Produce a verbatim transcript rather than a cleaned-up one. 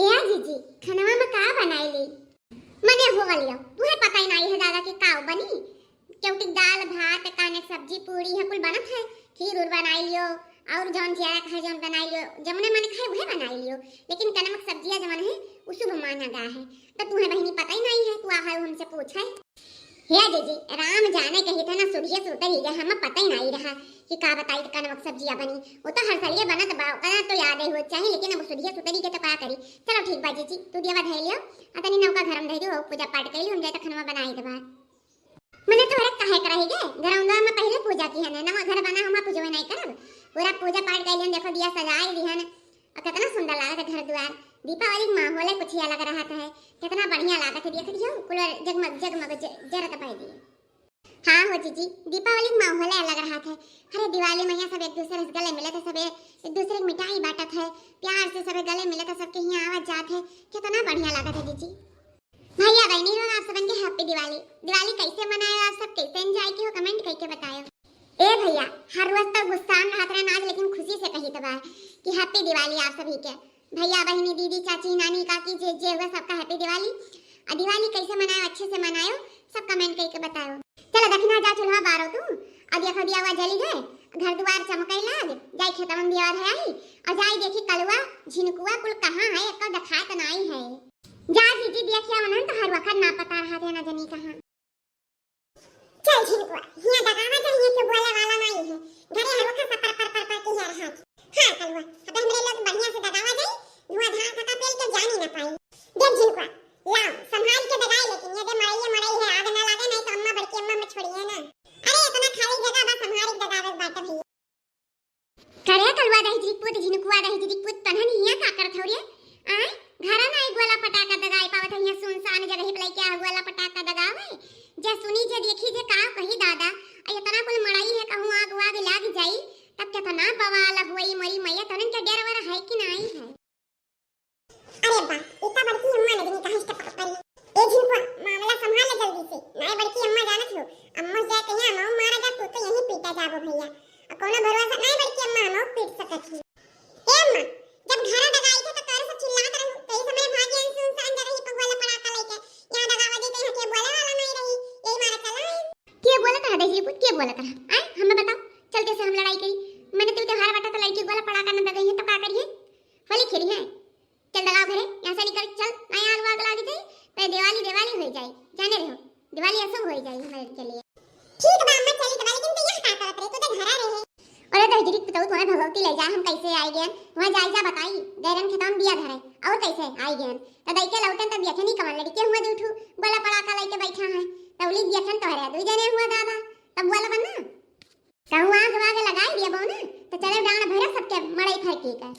ए जीजी, खनवा में का बनाई ली? मने हो गलियो, तुहे पता ही नाई है दादा कि का बनी। केवटी दाल, भात, काने सब्जी, पूरी है, कुल बनत है। खीर उर बनाई लियो, और जौन जियारा खाए जौन बनाई लियो, जमने मन खाए उहे बनाई लियो। लेकिन कनमक सब्जिया जमन है, उ शुभ माना गा है। तो तुहे बहिनी पता ही नाई है, तू आहा हमसे पूछे। हे जीजी, राम जाने कही था ना, सुधिया सुतरी गए, हम पता ही नाई रहा कि का बताई त कनमक सब्जिया बनी। वो तो हर सलिए बनत बा, ओकरा तो याद ही हो चाही, लेकिन अब सुधिया सुतरी के तो का करी। चलो ठीक बा जीजी, तू दिया धै लियो, आ तनी नौका घर में धै दियो, पूजा पाठ कर लियो, हम जाए तो खनवा बनाई देबा। मने तोहरे काहे कराई गे? घरौंदा में पहले पूजा की है ना, नवा घर बना, हम पूजवे नहीं करब। पूरा पूजा पाठ कर लिहन, देखो दिया सजाए लिहन, और कितना सुंदर लागत है घर द्वार। दीपावली के माहौल है, कुछ ही अलग रहत है। कितना बढ़िया लागत है, देख लियो, कुल जगमग जगमग ज-, जरत पाई दिए। हाँ हो जीजी, दीपावली के माहौल है अलग रहत है। अरे दिवाली में यहाँ सब एक दूसरे से गले मिलत है, सब एक दूसरे के मिठाई बांटत है, प्यार से सब गले मिलत है, सबके यहाँ आवत जात है, कितना बढ़िया लागत है जीजी। भैया बहनी हो, आप सबन के happy दिवाली। दिवाली कैसे मनायो आप सब, कैसे enjoy कियो, comment करके बतायो। ए भैया, हर रोज तो गुस्सा में रहत रहन आज, लेकिन खुशी से कही तो बा कि happy दिवाली आप सभी के। भैया बहनी, दीदी, चाची, नानी, काकी, जे जे हुआ, सबका happy दिवाली। आ दिवाली कैसे मनायो, अच्छे से मनायो, सब comment करके बतायो। चलो दखिना जा चूल्हा बारो तू, अब देखो दिया हुआ जली गए, घर दुआर चमकई लाग, जाई खेतवन बिया धै आई, और जाई देखी कलुआ झिनकुआ कुल कहाँ है, एको देखात नाई है। जा जीजी, देखिया मनन तो हर वक्त ना पता रहा थे ना जनी कहाँ। चल झिनकुआ, हिया दगावा जा, हिया के बोले वाला नाई है। घरे हर वक्त सपर पर पर पर किया रहा थे। हाँ कलुआ, अब हमरे लोग बढ़िया से दगावा जाई, धुआं धार थका पेल के जानी ना पाई। देख झिनकुआ, लाओ, संभाल के दगाई, लेकिन ये दे मड़ई, ये मड़ई है, आग ना लागे, नहीं तो अम्मा, बड़की अम्मा में छोड़िए ना। अरे इतना खाली जगह बा, संभाल के दगावे बाटे भैया। करे कलुआ दहिजरी पूत, झिनकुआ दहिजरी पूत, तनहन हिया का करत हो रे? आय, घरा ना एक गोला पटाका दगाए पावत है, हिया सुनसान जगह पे लइके आ गोला पटाका दगावे। जे सुनी, जे देखी, जे का कही दादा, आ इतना कुल मड़ई है, कहूँ आग वाग लाग जाई, तब कितना बवाल होई मोरी मैया, तनन के डर वर है कि नाई है? अरे बा, ई का बड़की अम्मा लगनी कहाँ से टपक पड़ी। ए झिनकुआ, मामला संभाल ले जल्दी से, नाय बड़की अम्मा जानत हो, अम्मा जाए कहीं अम्मा मारा जा, तू तो यहीं पीटा जाबो भैया। और कोनो भरोसा नाय बड़की अम्मा, हम पीट सकत ही। ए अम्मा, जब घरा दगाई थे तो तोरे से चिल्लात रहू, कई समय भागी अन सुनसान जगह ही पगवाला पड़ाका लेके, यहाँ दगावा दी तो यहाँ के बोले वाला नहीं रही, यही मारा चला आई। के बोलत रहा दहिजरी पूत, के बोलत रहा? आय, हमें बताओ, चलते से हम लड़ाई करी, मैंने तू त्योहार बाटा तो लड़की गोला पड़ाका न दगई है तो का करिए? होली खेली है, चल दगाओ घरे, यहाँ से निकल चल, नहीं आग वाग लाग जाए, तो दिवाली दिवाली हो जाए, जाने रहो, दिवाली ऐसा हो जाए हमारे के लिए। ठीक बा अम्मा, चली तो बा, लेकिन तू यहाँ का करत रहे, तू तो घरा रहे। अरे दहिजरी पुतऊ, तुम्हें भगवती ले जाए, हम कैसे आए गए, वहाँ जाए जा बताई, गैरन खेतवा में बिया धरे, और कैसे आए गए, तो दई के लौटन तब देखे नहीं कमल लड़के हुआ दू ठू, गोला पड़ाका लेके बैठा है, तब उली देखे तोहरे दू जने हुआ दादा, तब बोला बन्ना। कहूँ आग वाग लगाई दिया बहू ना, तो चले डांड भैरा सबके मड़ई फेंकी के।